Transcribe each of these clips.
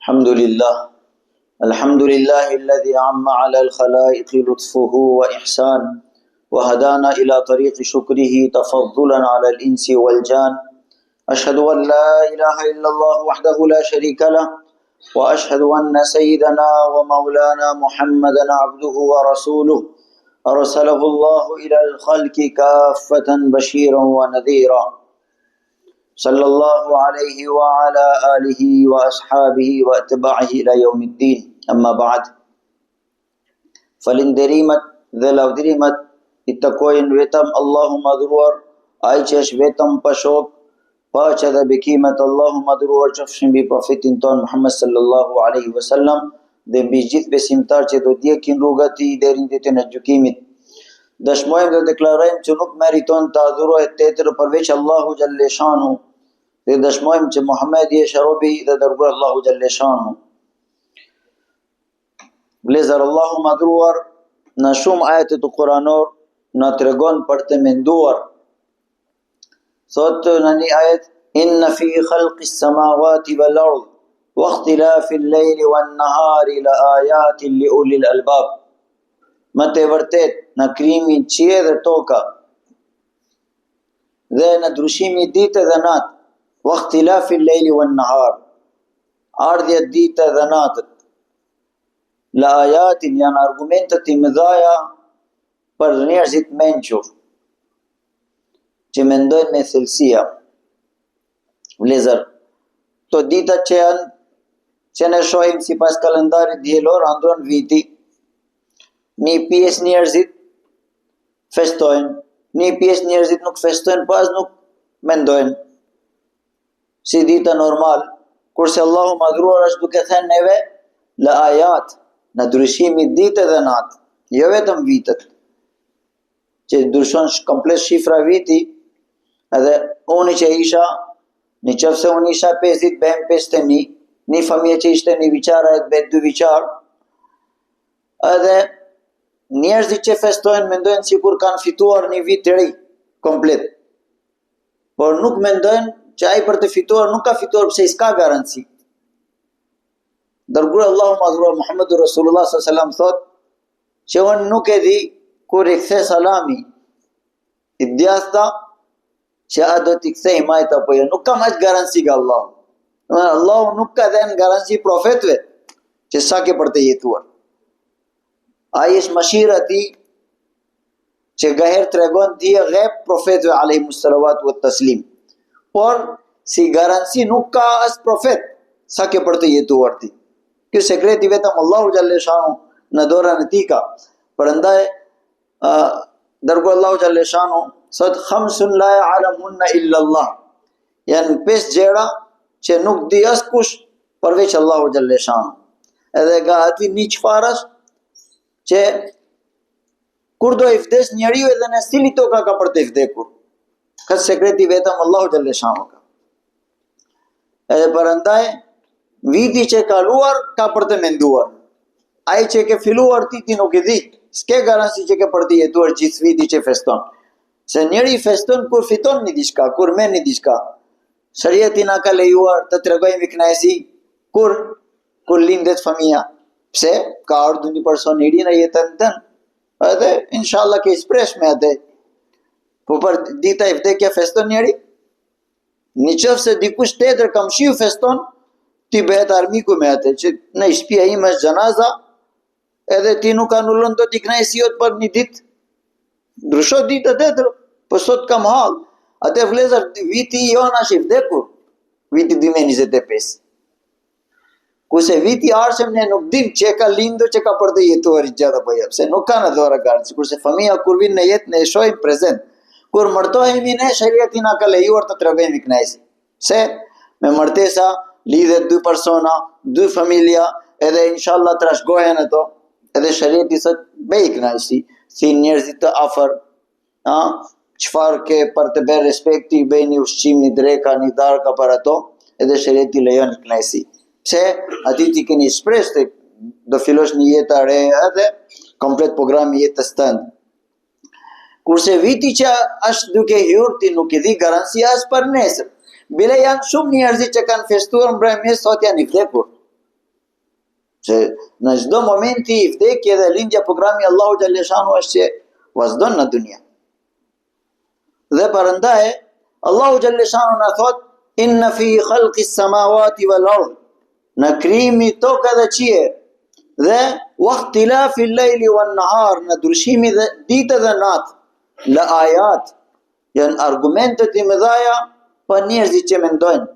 الحمد لله الحمد لله الذي عم على الخلائق لطفه وإحسان وهدانا إلى طريق شكره تفضلا على الإنس والجان أشهد أن لا إله إلا الله وحده لا شريك له وأشهد أن سيدنا ومولانا محمدا عبده ورسوله أرسله الله إلى الخلق كافة بشيرا ونذيرا صلى الله عليه وعلى آله وأصحابه وأتباعه إلى يوم الدين أما بعد Falënderimet dhe lavdërimet i takojnë vetëm Allahu madhëruar, ai që është vetëm pa shok, paqja dhe bekimet Allahu madhëruar qofshin mbi profetin tonë Muhammed sallallahu alaihi wasallam dhe mbi gjithë besimtarët që do ndjekin rrugën e tij deri në ditën e gjykimit. Dëshmojmë dhe deklarojmë që nuk meriton të adhurohet tjetër përveç Allahu xhalleshanu dhe dëshmojmë që Muhammedi është robi dhe dërguar Allahu xhalleshanu. Vëllezër Allahu madhëruar në shumë ajete të Kuranor na tregon për të menduar. Thotë në një ajet inna fi khalqi samawati wal ard wa ikhtilafi al-layli wan nahari la ayatin li ulil albab. Me të vërtet në krijimin qiej dhe toka dhe në ndryshimi ditë dhe natë wa ikhtilafi al-layli wan nahar Ardhja ditë dhe natët. La ajatin janë argumente të mëdhaja për njerëzit mençur që mendojnë me thellësia. Vëllezër, këto dita që janë që ne shohim sipas kalendarit diellor ndron viti, një pjesë njerëzit festojnë, një pjesë njerëzit nuk festojnë, po as nuk mendojnë. si dita normal, kurse Allahu madhëruar është duke thënë neve, la ajat, në ndryshimi ditë dhe natë, jo vetëm vitet, që ndryshon komplet shifra viti, edhe unë që isha, në qoftë se unë isha 5 ditë, bëhem 51, një familje që ishte një vjeçar, e të bëhet dy vjeçar, edhe njerëzit që festojnë mendojnë sikur kanë fituar një vit të ri, komplet. Por nuk mendojnë që ai për të fituar nuk ka fituar pse i s'ka garanci. Dërguar Allahu madhëruar Muhammedu Rasulullah sallallahu alaihi wasallam thot që unë nuk e di kur i kthe salami i djathta që a do t'i kthej majta apo jo. Nuk kam atë garanci nga Allahu. Allahu nuk ka dhënë garanci profetëve që sa ke për të jetuar. Ai është mëshira e tij që ngaherë tregon dije gajb profetëve alejhimus salawat wa taslim. Por, si garanci nuk ka as profet sa ke për të jetuar ti. Ky sekreti vetëm Allahu xhalleshanu në dorën e tij ka. Prandaj dërguar Allahu xhalleshanu thot khamsun la ya'lamuhunna illa Allah. Janë pesë gjëra që nuk di askush përveç Allahu xhalleshanu. Edhe nga aty një çfarë është që Kur do i vdes njeriu edhe në cili toka ka për të vdekur. Këtë sekreti vetëm Allahu xhalleshanu ka. Edhe prandaj, viti që kaluar ka për të menduar. Ai që ke filluar ti ti nuk e di. S'ke garanci që ke për të jetuar gjithë viti që feston. Se njeri feston kur fiton një diçka, kur merr një diçka. Sheriati na ka lejuar të tregojmë kënaqësi kur kur lindet fëmija. Pse? Ka ardhur një person i ri në jetën tënde. Edhe inshallah ke shpresë me atë. Po për dita e vdekja feston njeri? Në qoftë se dikush tjetër kamshiu feston, ti bëhet armiku me atë, që në shtëpia ime është xhenaza, edhe ti nuk anullon dot i kënaqësi jot për një ditë. Ndrysho ditë tjetër, po sot kam hall. Atë vëllezër, viti jonë është i vdekur, viti 2025. Kurse viti i ardhshëm ne nuk dim që ka lindur që ka për të jetuar i gjatë apo jo, pse nuk ka në dorë garanci, kurse fëmija kur vin në jetë ne e shohim prezent. Kur martohemi ne sheriati na ka lejuar të tregojmë kënaqësi. Se me martesa lidhet dy persona, dy familja, edhe inshallah trashëgohen ato, edhe sheriati thot bëj kënaqësi, si njerëzit të afër, A, çfarë ke për të bërë respekti, i bëj një ushqim, një dreka, një darka për ato, edhe sheriati lejon kënaqësi. Pse? Aty ti keni shpresë të do fillosh një jetë e re edhe komplet programi i jetës tënde. Kurse viti që është duke hyrë, ti nuk i di garanci as për nesër. Bile janë shumë njerëzit që kanë festuar mbrëmje, sot janë i vdekur. Se në çdo momenti vdekje dhe lindja programi Allahu xhalleshanu është që vazhdon në dunja. Dhe prandaj Allahu xhalleshanu na thot inna fi khalqi samawati wal ard në krijimi toka dhe qiej dhe waqtilafi al-layli wan nahar në ndryshimi dhe ditë dhe natë la ayat janë argumente të mëdha për njerëzit që mendojnë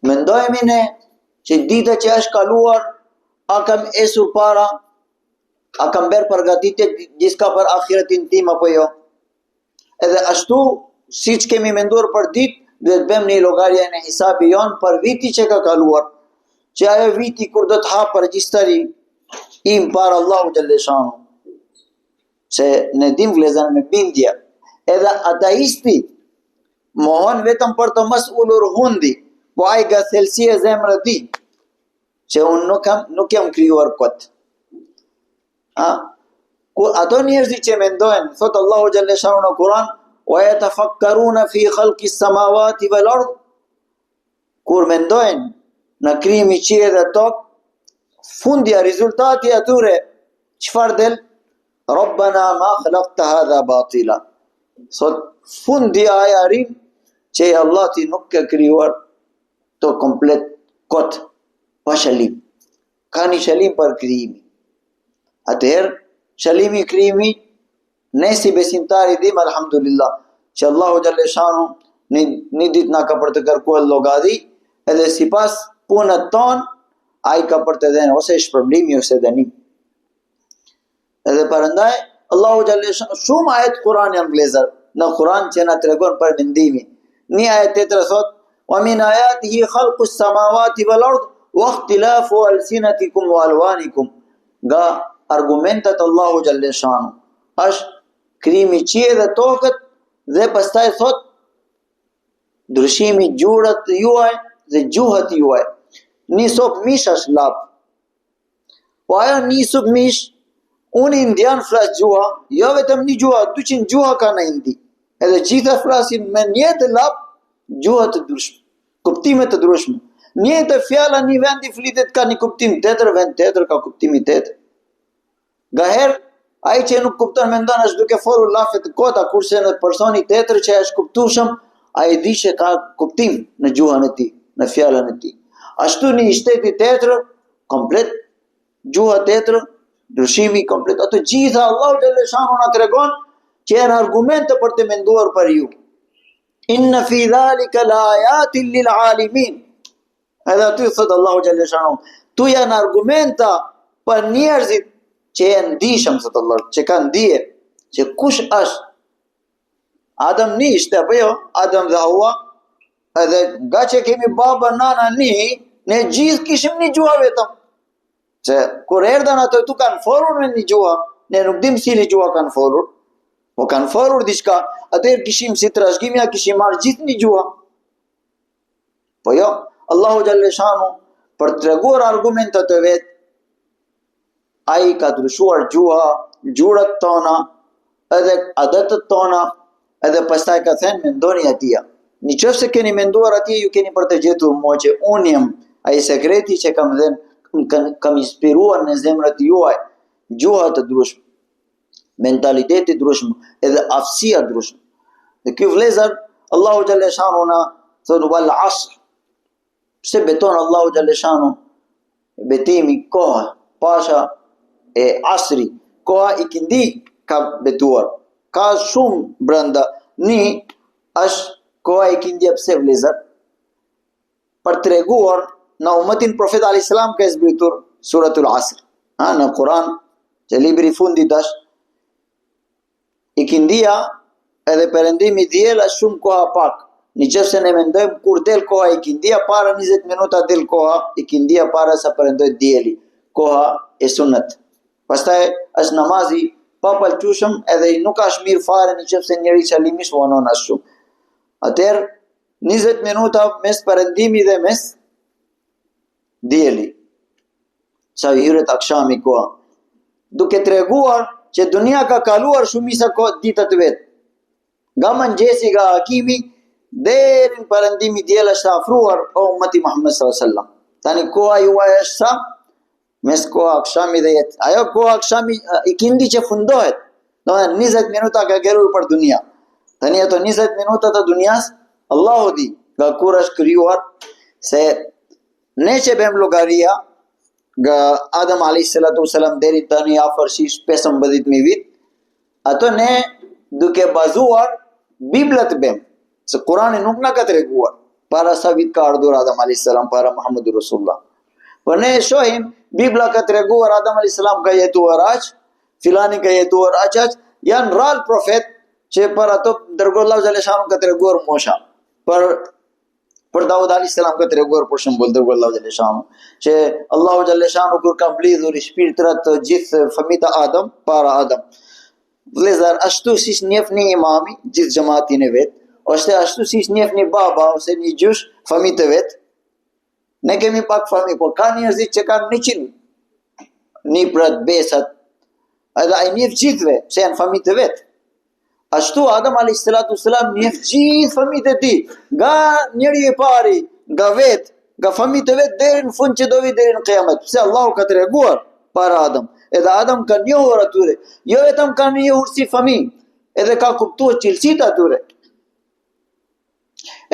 Mendojmë ne që dita që është kaluar, a kam ecur para, a kam bërë përgatitje gjithçka për ahiretin tim apo jo. Edhe ashtu, siç kemi menduar për ditë, duhet bëjmë një llogaria në hisabi jonë për viti që ka kaluar. Që ajo viti kur do të hapë regjistri im para Allahu xhalleshanu. Se ne dim vllezër me bindje, edhe ateisti mohon vetëm për të mos ulur hundi, po ai nga thellësia e zemrës di, që unë nuk, kam, nuk jam krijuar kot. A? Ku ato njerëzit që mendojnë, thot Allahu xhalleshanu në Kur'an, wa yatafakkaruna fi khalqi samawati wal ard, kur mendojnë në krijimi qiej dhe tokë, fundja, rezultati atyre, çfarë del? Rabbana ma khalaqta hadha batila. Thot, fundi ai arrin që ja Allah ti nuk ke krijuar to komplet kot, pa qëllim. Ka një qëllim për krijimi. Atëherë, qëllimi i krijimi Ne si besimtar i dim alhamdulillah që Allahu xhalleshanu një, një ditë na ka për të kërkuar llogari edhe sipas punët tonë ai ka për të dhënë ose shpërblimi ose dënim. Edhe prandaj Allahu xhalleshanu shumë ajet Kur'an janë vëllezër në Kur'an që na tregon për mendimin. Një ajet tjetër thot wa min ayatihi khalqu samawati wal ard wa ikhtilafu alsinatikum wa alwanikum. Nga argumentet Allahu xhalleshanu është krijimi qiej dhe tokët dhe pastaj thot ndryshimi ngjyrat juaj dhe gjuhët juaj. Një copë mish është lap. Po ajo një copë mish, unë indian flas gjuha, jo vetëm një gjuha, 200 gjuha ka në Indi. Edhe gjitha flasin me njëjtë lap gjuha të ndryshme. Kuptime të ndryshme. Njëjtë fjala një vendi flitet ka një kuptim tjetër, vend tjetër ka kuptimi tjetër. Ngaherë, ai që nuk kupton mendon është duke folur llafe të kota, kurse në personi tjetër që është kuptueshëm, ai di që ka kuptim në gjuhën e tij, në fjalën e tij. Ashtu në një shteti tjetër, komplet gjuha tjetër, ndryshimi komplet. Ato gjitha Allahu xhalleshanu na tregon që janë argumente për të menduar për ju. Inna fi dhalika la ayatin lil alimin. Edhe aty thot Allahu xhalleshanu, tu janë argumenta për njerëzit që janë dijshëm thot Allah, që kanë dije, që kush është Adam një ishte apo jo, Adam dhe Hawa, edhe nga që kemi baba nana një, ne gjithë kishim një gjuha vetëm. Se kur erdhën ato tu kanë folur me një gjuha, ne nuk dim cili gjuha kanë folur, po kanë folur diçka, atëherë kishim si trashëgimia kishim marrë gjithë një gjuha. Po jo, Allahu xhalleshanu për të treguar argumentet e vet, ai ka ndryshuar gjuha, ngjyrat tona, edhe adetet tona, edhe pastaj ka thënë mendoni atje. Në qoftë se keni menduar atje, ju keni për të gjetur mua që unë jam ai sekreti që kam dhënë, kam, kam inspiruar në zemrat juaj, gjuha të ndryshme, mentaliteti të ndryshme, edhe aftësia të ndryshme. Dhe ky vëllezër, Allahu xhalleshanu na thotë wal asr, Pse beton Allahu xhalleshanu betimi koha, pasha e asri, koha ikindi ka betuar. Ka shumë brenda, një është koha ikindia pse vëllezër? Për treguar në umetin profet a.s. ka zbritur suratul asr. Ha, në Kur'an, që libri i fundit është, Ikindia edhe perëndimi diell është shumë koha pak. Në qoftë se ne mendojmë kur del koha ikindia para 20 minuta del koha ikindia para sa perëndoj dielli, koha e sunnet. Pastaj është namazi papëlqyeshëm edhe nuk është mirë fare në qoftë se njeri qëllimisht vonon aq shumë. Atëherë 20 minuta mes perëndimi dhe mes dielli. Sa i hyret akshami koha. Duke treguar që dunia ka kaluar shumisa kohë ditët të vet. Nga mëngjesi nga agimi deri në perëndimi diell është afruar o ummeti Muhammed sallallahu alaihi wasallam. Tani koha juaj është sa? Mes koha akshami dhe jetë. Ajo koha akshami ikindi që fundohet. Domethënë 20 minuta ka ngelur për dunja. Tani ato 20 minuta të dunjas, Allahu di nga kur është krijuar se ne që bëjmë llogaria nga Adam alayhi salatu wasalam deri tani afërsisht 15000 vit, ato ne duke bazuar Bibla të bëjmë, se Kurani nuk na ka treguar para sa vit ka ardhur Adam alayhis salam para Muhammedur Rasulullah. Po ne e shohim Bibla ka treguar Adam alayhis salam ka jetuar aq, filani ka jetuar aq aq, janë rrallë profet që për ato dërguar Allahu xhaleshanu ka treguar mosha. Për për Daud alayhis salam ka treguar për shembull dërguar Allahu xhaleshanu që Allahu xhaleshanu kur ka mblidhur shpirtrat të gjithë fëmijët e Adam para Adam. Vëllezër, ashtu siç njeh një imami gjithë xhamatin e vet, ose ashtu siç njeh një baba ose një gjysh fëmijët e vet. Ne kemi pak fëmijë, por ka njerëzit që kanë 100 niprat, besat, edhe ai njeh gjithëve, pse janë fëmijët e vet. Ashtu Adam alayhi salatu selam njeh gjithë fëmijët e tij, nga njeriu i pari, nga vet, nga fëmijët e vet deri në fund që do vi deri në kiamet. Pse Allahu ka treguar para Adam? Edhe Adam ka njohur atyre, jo vetëm ka njohur si fëmijë, edhe ka kuptuar cilësitë atyre.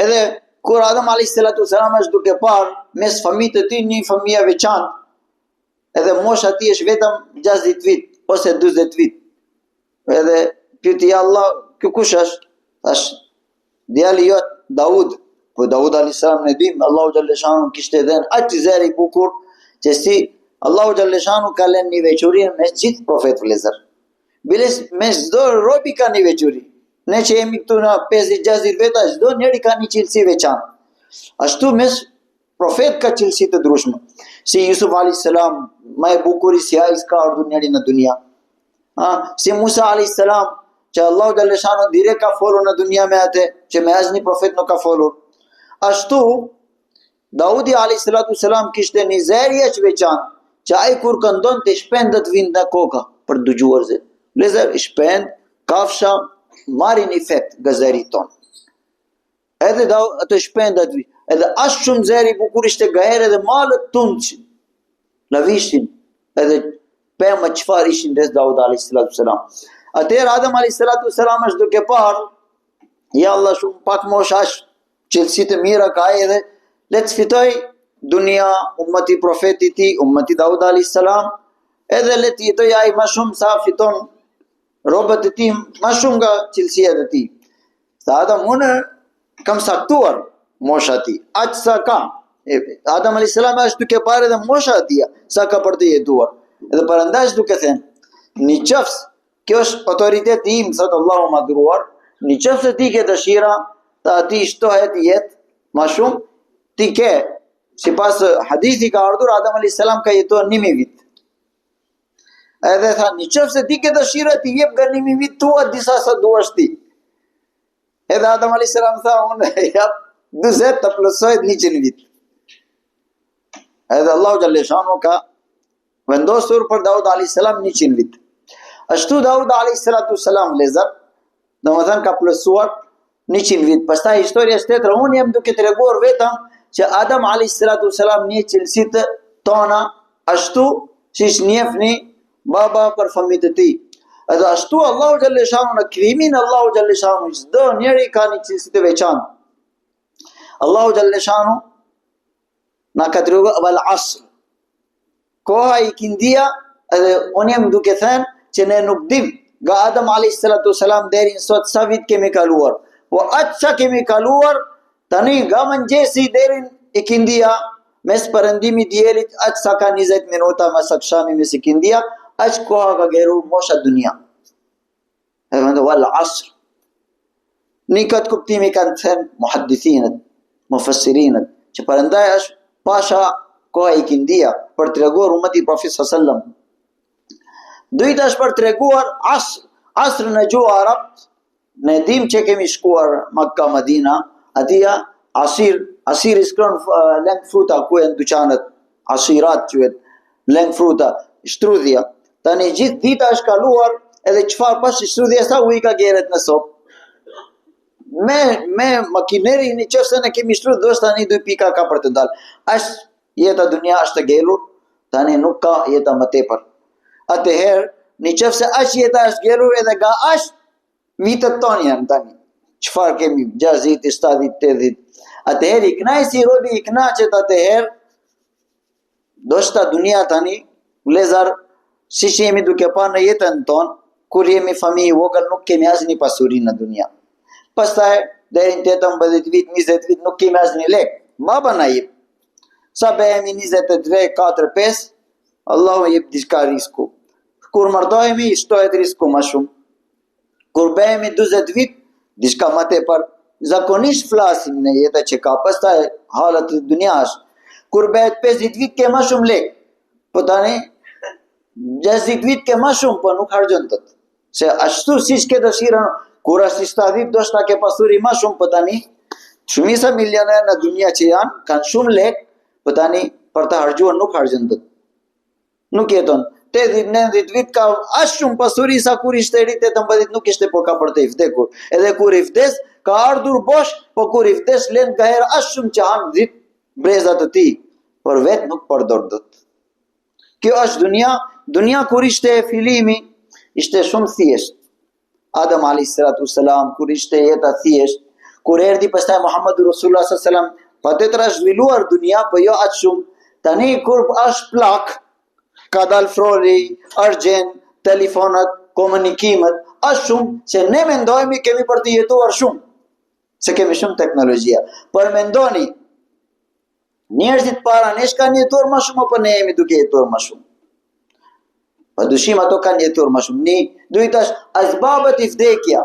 Edhe kur Adam alayhi salatu selam është duke parë mes fëmijët e tij një fëmijë veçantë, edhe mosha e tij është vetëm 60 vit ose 40 vit. Edhe pyeti ja Allah, ky kush është? Thash, djali jot Daud. Po Daud alayhis salam ne dim, Allahu xhaleshanu kishte dhënë aq zëri i bukur që si Allahu xhaleshanu ka lënë një veçori mes gjithë profet vëllezër. Biles mes çdo robi ka një veçori. Ne që jemi këtu në 50-60 veta, çdo njeri ka një cilësi veçantë. Ashtu mes Profet ka cilësi të ndryshme. Si Yusuf alayhis salam, më i bukuri si ai s'ka ardhur njeri në dunja. Ha, si Musa alayhis salam, që Allahu xhaleshanu direkt ka folur në dunja me atë, që me asnjë profet nuk ka folur. Ashtu Daudi alayhis salatu selam kishte një zëri aq veçantë, që ai kur këndonte shpendët vinin në koka për të dëgjuar zë. Vëllezër, shpend, kafsha marrin efekt nga zëri tonë. Edhe da ato shpendat vi. Edhe aq shumë zëri i bukur ishte ngaherë edhe malet tundshin. Lavishtin edhe pemët çfarë ishin rreth Daud alayhis salatu selam. Atëherë Adam alayhis salatu selam është duke parë ja Allah shumë pak moshë aq cilësi të mira ka ai edhe le të fitoj dunia ummeti profetit tij, ummeti Daud alayhis salam, edhe le të jetoj ai më shumë sa fiton robët e tij më shumë nga cilësia e tij. Tha Adam, unë kam caktuar mosha e tij, aq sa ka. Adam a.s. është duke parë edhe mosha e tij, sa ka për të jetuar. Edhe prandaj është duke thënë, në qoftë, kjo është autoriteti im, thotë Allahu i madhëruar, në qoftë se ti ke dëshira, të atij shtohet jetë, ma shumë, ti ke, sipas hadithi ka ardhur, Adam a.s. ka jetuar 1000 vit. Edhe tha, në qoftë se ti ke dëshira, t'i jep nga 1000 vit tua disa sa duash ti. Edhe Adam a.s. tha, unë jap 40 të plotësohet 100 vit. Edhe Allahu xhaleshanu ka vendosur për Daud a.s. 100 vit. Ashtu Daud a.s. vëllezër, Domethënë ka plotësuar 100 vit. Pastaj historia është tjetër, unë jam duke treguar vetëm që Adam alayhis salatu selam njeh cilësitë tona ashtu siç njeh një baba për fëmijët e tij. Edhe ashtu Allahu xhaleshanu në krijimin Allahu xhaleshanu çdo njeri ka një cilësi të veçantë. Allahu xhaleshanu na ka treguar vel asr. Koha ikindia edhe unë jam duke thënë që ne nuk dim nga Adam alayhis salatu selam deri në sot sa vit kemi kaluar. Po aq sa kemi kaluar tani nga mëngjesi deri në ikindia mes perëndimit diellit aq sa ka 20 minuta mes akshami mes ikindia aq koha ka ngelur mosha dunia. Edhe mendo wal asr. Në këtë kuptimi kanë thënë muhaddithinët, mufessirinët, që prandaj është pasha koha ikindia për treguar ummeti i profetit sallallahu alajhi wasallam. Dyta është për treguar asr, asr në gjuhë arab, ne dim që kemi shkuar Makka Madina, atija asir, asir i shkron lëng fruta ku janë dyqanet, asirat quhet, lëng fruta, shtrudhja. Tani gjithë dita është kaluar edhe çfarë pas shtrudhja sa ujë ka geret në sop. Me me makineri në qoftë se ne kemi shtrudh, do tani dy pika ka për të dalë. Është. Jeta dunja është e ngelur, tani nuk ka jeta më tepër. Atëherë, në qoftë se aq jeta është ngelur edhe nga aq vitet tonë janë tani. Çfarë kemi 60, 70, 80. Atëherë i kënaqësi robi i kënaqet atëherë Ndoshta dunia tani, vëllezër, siç jemi duke pa në jetën tonë, kur jemi familje i vogël nuk kemi asnjë pasuri në dunia. Pastaj deri në 18 vit, 20 vit nuk kemi asnjë lek. Baba na jep. Sa bëhemi 23, 4, 5, Allahu jep diçka risku. Kur martohemi, shtohet risku më shumë. Kur bëhemi 40 vit, diçka më tepër, zakonisht flasim në jeta që ka, pastaj halat e dunjas. Kur bëhet 50 vit ke më shumë lek. Po tani 60 vit ke më shumë, po nuk harxhon dot. Se ashtu siç ke dëshirën, kur është 70 vit ndoshta ke pasuri më shumë, po tani shumica milionerë në dunja që janë, kanë shumë lek, po tani për të harxhuar nuk harxhon dot. Nuk jeton. 80, 90 vit ka aq shumë pasuri sa kur ishte ri 18 nuk ishte po ka për të i vdekur. Edhe kur i vdes, ka ardhur bosh, po kur i vdes len nga herë aq shumë që hanë 10 breza të tij, por vetë nuk përdor dot. Kjo është dunja, dunja kur ishte e fillimi, ishte shumë thjesht. Adem alayhi salatu selam kur ishte jeta thjesht, kur erdhi pastaj Muhamedi Rasulullah sallallahu alaihi wasallam, patjetër është zhvilluar dunia, po jo aq shumë. Tani kur është plak, ka dal flori, argjend, telefonat, komunikimet, është shumë që ne mendojmë kemi për të jetuar shumë, se kemi shumë teknologjia. Por mendoni, Njerëzit para nesh kanë jetuar më shumë apo ne jemi duke jetuar më shumë? Pa dyshim ato kanë jetuar më shumë. Ni, duhet tash asbabet i vdekja.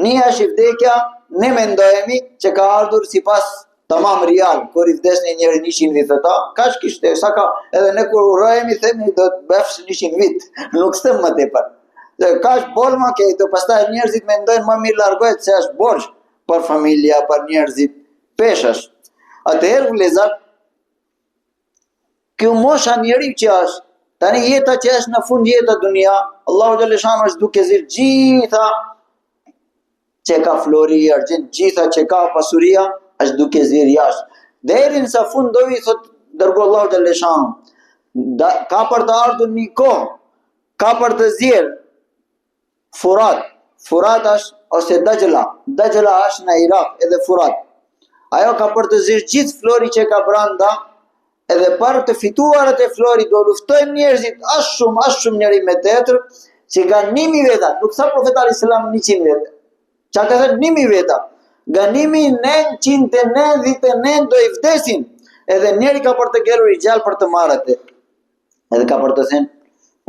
Ni është i vdekja, ne mendojemi që ka ardhur sipas tamam real, kur i vdes një njeri 100 vit ata, kaq kishte, sa ka, edhe ne kur urojemi themi do të bëfsh 100 vit, nuk them më tepër. Dhe kaq boll më ke, do pastaj njerëzit mendojnë më mirë largohet se është borxh për familja, për njerëzit, Peshë është. Atëherë vëllezër, kjo mosha njeri që është, tani jeta që është në fund jeta dunia, Allahu xhaleshanu është duke zirë gjitha që ka flori, argjend, gjitha që ka pasuria, është duke zirë jashtë. Deri në sa fund do vi, thot, dërgo Allahu xhaleshanu. Da, ka për të ardhur një kohë, ka për të zirë, Furat, Furat është ose Dajla, Dajla është në Irak edhe Furat. Ajo ka për të zirë gjithë flori që ka branda, edhe për të fituar atë flori do luftojnë njerëzit aq shumë, aq shumë njëri me tjetër, që nga 1000 veta, nuk tha profeti alayhis salam 100 veta. Ça ka thënë 1000 veta? Nga 1999 do i vdesin, edhe njëri ka për të ngelur i gjallë për të marrë atë. Edhe ka për të thënë,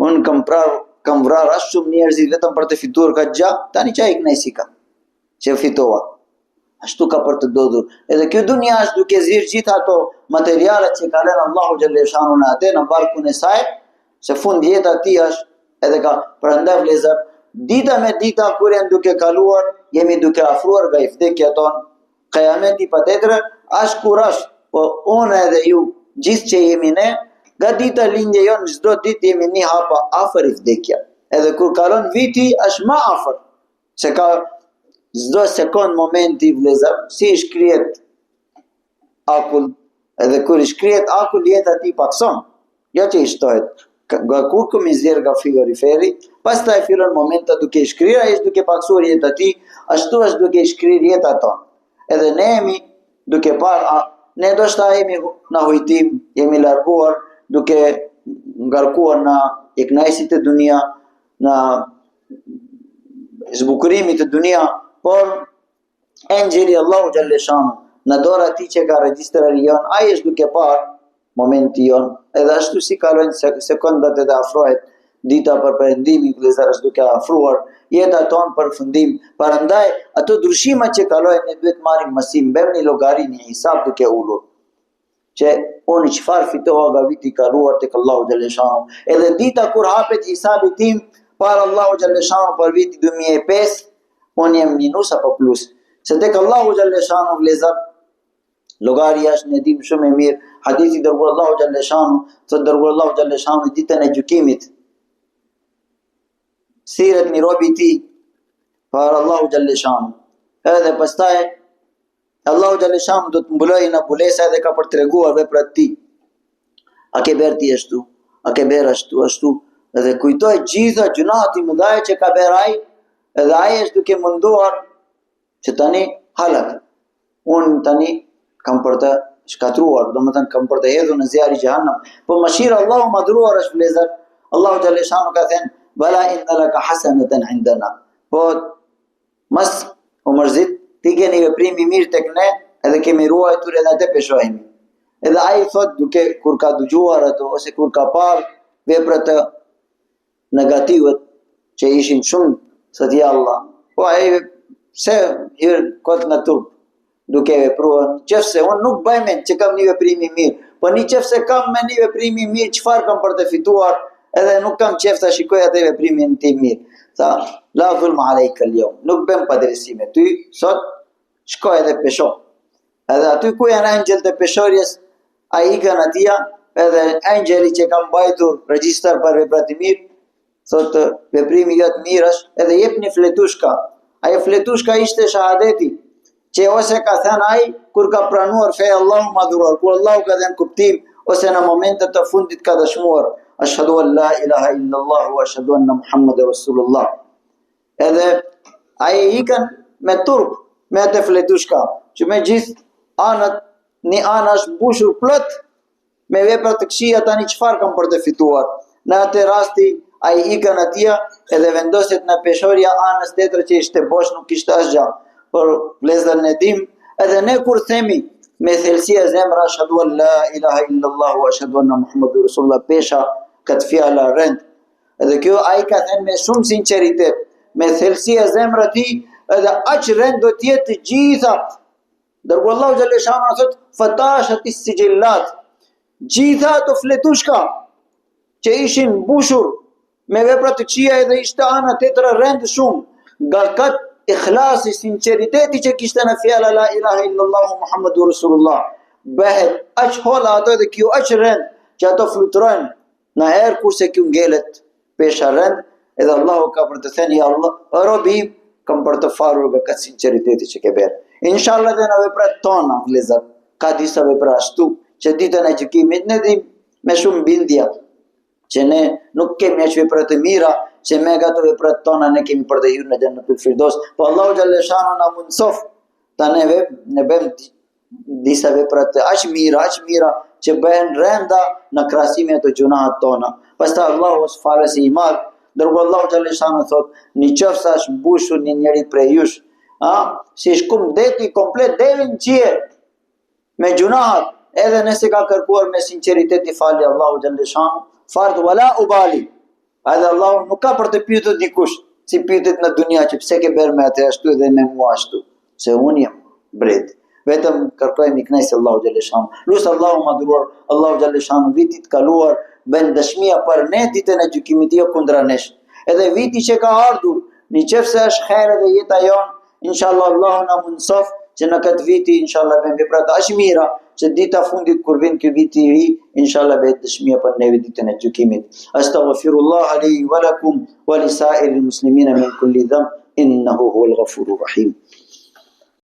unë kam vrarë, kam vrarë aq shumë njerëzit vetëm për të fituar kaq gja, tani ça kënaqësi ka, që fitova. Ashtu ka për të ndodhur. Edhe kjo dunja është duke zirë gjithë ato materialet që ka lënë Allahu xhaleshanu në atë në barkun e saj, se fund jeta e tij është edhe ka prandaj vëllezër, dita me dita kur janë duke kaluar, jemi duke afruar nga i vdekja tonë, Kiameti patjetër është kur është, po unë edhe ju, gjithë që jemi ne, nga dita lindje jonë, çdo ditë jemi një hapa afër i vdekja. Edhe kur kalon viti, është ma afër, se ka çdo sekond momenti vëllezër, si i shkrihet akull, edhe kur i shkrihet akull, jeta e tij pakson. Jo që i shtohet, nga kur kemi nxjerrë nga frigoriferi, pastaj fillon momenta duke i shkrirë, ai është duke paksuar jeta e tij, ashtu është duke i shkrirë jeta tonë. Edhe ne jemi duke parë, a, ne ndoshta jemi në hujtim, jemi larguar duke ngarkuar në kënaqësitë e dunia, në zbukurimit të dunia, por Engjëlli Allahu xhaleshanu në dora e tij që ka regjistri jon, ai është duke parë momenti jon, edhe ashtu si kalojnë sekondat edhe afrohet dita për perëndimin, vëllezër është duke afruar jeta tonë për fundim. Prandaj ato ndryshimet që kalojnë ne duhet marrim mësim, bëjmë një llogari, një hisab duke ulur. që unë çfarë fitova nga viti i kaluar tek Allahu xhaleshanu. Edhe dita kur hapet hisabi tim para Allahu xhaleshanu për vitin 2005, unë jem minus apo plus. Se tek Allahu xhaleshanu vëllezër, llogaria është ne dim shumë e mirë, hadithi i dërguar Allahu xhaleshanu, thotë dërguar Allahu xhaleshanu ditën e gjykimit. Thirret një robi i tij para Allahu xhaleshanu. Edhe pastaj Allahu xhaleshanu do të mbulojë në mbulesa edhe ka për treguar veprat e tij. A ke berë ti ashtu, a ke berë ashtu, ashtu, edhe kujtoi gjitha gjynahet e mëdhaja që ka berë ai, edhe ai është duke menduar që tani halak, unë tani kam për të shkatërruar, domethënë kam për të hedhur në zjarri xhehenem, po mëshira e Allahut madhëruar është vllezër, Allahu xhele shanuhu ka thënë, bela inna laka hasaneten indena, po Mos u mërzit, ti ke një veprim i mirë tek ne, edhe kemi ruajtur edhe atë peshojmë. Edhe ai thot duke kur ka dëgjuar ato ose kur ka parë veprat negative që ishin shumë, thot ja Allah. Po ai pse hir kot në turp duke vepruar, në qoftë se unë nuk bëj mend që kam një veprim i mirë, po në qoftë se kam me një veprim i mirë, çfarë kam për të fituar, edhe nuk kam qejf ta shikoj atë veprimin tim mirë. Tha, la dhulma alejke el jeum, nuk bëjmë padrejtësi me ty, sot, shko edhe pesho. Edhe aty ku janë engjëjt e peshorjes, ai ikën atje, edhe engjëlli që ka mbajtur regjistër për veprat e mirë, Thotë, veprimi jot mirë është, edhe jep një fletushka. Ajo fletushka ishte shahadeti, që ose ka thënë ai kur ka pranuar feja Allahu madhëruar, kur Allahu ka dhënë kuptim, ose në momentet të fundit ka dëshmuar, ashhadu an la ilaha illallah wa ashhadu anna Muhammeden Rasulullah. Edhe ai ikën me turp me atë fletushka, që me gjithë anët, një anë është mbushur plot me vepra të këqija tani çfarë kam për të fituar. Në atë rasti ai ikën atje edhe vendoset në peshorja anës tjetër që ishte bosh nuk kishte asgjë. Por vëllezër ne dim edhe ne kur themi me thellësi e zemra ashhadu an la ilaha illallah wa ashhadu anna muhammadur rasulullah pesha këtë fjalë rend. Edhe kjo ai ka thënë me shumë sinqeritet, me thellësi e zemra tij, edhe aq rend do të jetë të gjitha Ndërkohë Allahu xhele shanuhu thot fatashat sixhillat. Gjitha ato fletushka që ishin mbushur me vepra të këqija edhe ishte ana tjetër rend shumë nga kat ikhlasi sinqeriteti që kishte në fjala la ilaha illallah muhammedur rasulullah bëhet aq holla ato edhe kjo aq rend që ato fluturojnë në erë kurse kjo ngelet pesha rend edhe Allahu ka për të thënë ja Allah robi im kam për të falur nga këtë sinqeriteti që ke bërë. Inshallah dhe në veprat tona, vëllezër, ka disa vepra ashtu që ditën e gjykimit ne dim me shumë bindje që ne nuk kemi aq vepra të mira që me ato veprat tona ne kemi për të hyrë në xhenetul Firdaus, po Allahu xhele shanuhu na mundësof ta neve ne bëjmë disa vepra të aq mira, aq mira që bëhen renda në krahasim me ato gjunahat tona. Pastaj Allahu është falës i madh, ndërkohë Allahu xhele shanuhu thot, në qoftë se është mbushur një njeri prej jush, a, si shkum deti komplet deri në qiell me gjunahat, edhe nëse ka kërkuar me sinqeritet i falë Allahu xhele shanuhu, falet wala ubali. Edhe Allahu nuk ka për të pyetur dikush, si pyetet në dunja që pse ke bërë me atë ashtu dhe me mua ashtu, se unë jam mbret. Vetëm kërkojmë i kënaqësi Allahu xhele shanuhu. Lus Allahu madhëruar, Allahu xhele shanuhu viti të kaluar bën dëshmia për ne ditën e gjykimit jo kundra nesh. Edhe viti që ka ardhur, në qoftë se është hajr edhe jeta jonë, Inshallah Allahu na mundësof që në këtë viti inshallah bëjmë vepra të aq mira që dita fundit kur vjen ky vit i ri inshallah bëhet dëshmia për neve ditën e gjykimit. Astaghfirullah li wa lakum wa li sa'iril muslimina min kulli dhanb innahu huwal ghafurur rahim.